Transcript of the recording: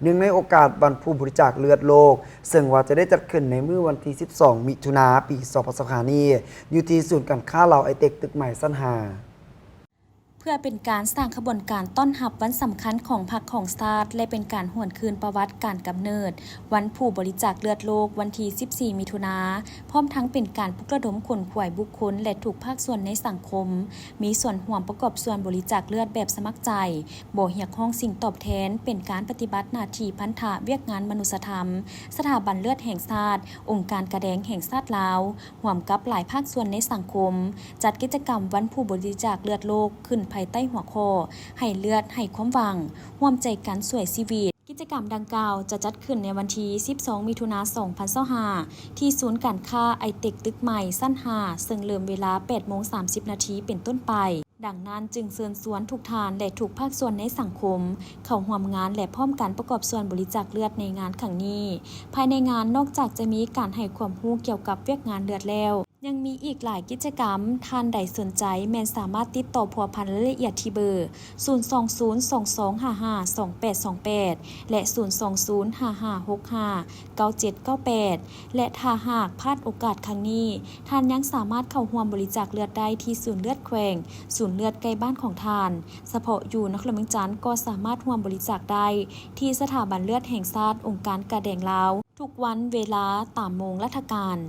ເນື່ອງໃນໂອກາດວັນຜູ້ບໍລິຈາກເລືອດໂລກ ເຊິ່ງວ່າຈະໄດ້ຈັດຂຶ້ນໃນມື້ວັນທີສິບສອງ ມິຖຸນາ ປີສອງພັນຊາວຫ້ານີ້ ຢູ່ທີ່ສູນການຄ້າລາວໄອເຕັກ ຕຶກໃໝ່ຊັ້ນຫ້າ. ເພື່ອເປັນການສ້າງຂະບວນການຕ້ອນຮັບວັນສຳຄັນຂອງພັກຂອງຊາດ ແລະ ເປັນການຫວນຄືນປະຫວັດການກຳເນີດວັນຜູ້ບໍລິຈາກເລືອດໂລກ ວັນທີສິບສີ່ ມິຖຸນາ, ພ້ອມທັງເປັນການປຸກລະດົມຂົນຂວາຍບຸກຄົນ ແລະ ທຸກພາກສ່ວນໃນສັງຄົມ ມີສ່ວນຮ່ວມປະກອບສ່ວນບໍລິຈາກເລືອດແບບສະໝັກໃຈ, ບໍ່ຮຽກຮ້ອງສິ່ງຕອບແທນ, ເປັນການປະຕິບັດໜ້າທີ່ພັນທະວຽກງານມະນຸດສະທຳ, ສະຖາບັນເລືອດແຫ່ງຊາດ, ອົງການກາແດງແຫ່ງຊາດລາວ, ຮ່ວມກັບຫຼາຍພາກສ່ວນໃນສັງຄົມ, ຈັດກິດຈະກຳວັນຜູ້ບໍລິຈາກເລືອດໂລກ ຂຶ້ນພາຍໃຕ້ຫົວຂໍ້ ໃຫ້ເລືອດໃຫ້ຄວາມຫວັງ, ຮ່ວມໃຈກັນຊ່ວຍຊີວິດ. ກິດຈະກຳດັ່ງກ່າວຈະຈັດຂຶ້ນໃນວັນທີສິບສອງ ມິຖຸນາ ສອງພັນຊາວຫ້າ ທີ່ສູນການຄ້າໄອເຕັກ ຕຶກໃໝ່ ຊັ້ນຫ້າ ເຊິ່ງເລີ່ມເວລາ ແປດໂມງສາມສິບນາທີ ເປັນຕົ້ນໄປ. ດັ່ງນັ້ນຈຶ່ງເຊີນຊວນທຸກທ່ານ ແລະ ທຸກພາກສ່ວນໃນສັງຄົມ ເຂົ້າຮ່ວມງານ ແລະ ພ້ອມກັນປະກອບສ່ວນບໍລິຈາກເລືອດໃນງານຄັ້ງນີ້. ພາຍໃນງານນອກຈາກຈະມີການໃຫ້ຄວາມຮູ້ກ່ຽວກັບວຽກງານເລືອດແລ້ວ, ຍັງມີອີກຫຼາຍກິດຈະກຳ, ທ່ານໃດສົນໃຈແມ່ນສາມາດຕິດຕໍ່ພົວພັນລາຍລະອຽດທີ່ເບີ ສູນສອງສູນ ສອງສອງຫ້າຫ້າ ສອງແປດສອງແປດ ແລະ ສູນສອງສູນ ຫ້າຫ້າຫົກຫ້າ ເກົ້າເຈັດເກົ້າແປດ ແລະ ຖ້າຫາກພາດໂອກາດຄັ້ງນີ້, ທ່ານຍັງສາມາດເຂົ້າຮ່ວມບໍລິຈາກເລືອດໄດ້ທີ່ສູນເລືອດແຂວງ, ສູນເລືອດໃກ້ບ້ານຂອງທ່ານ, ສະເພາະຢູ່ນະຄອນຫຼວງວຽງຈັນກໍສາມາດຮ່ວມບໍລິຈາກໄດ້ທີ່ສະຖາບັນເລືອດແຫ່ງຊາດ ອົງການກາແດງລາວ ທຸກວັນເວລາຕາມໂມງລັດຖະການ.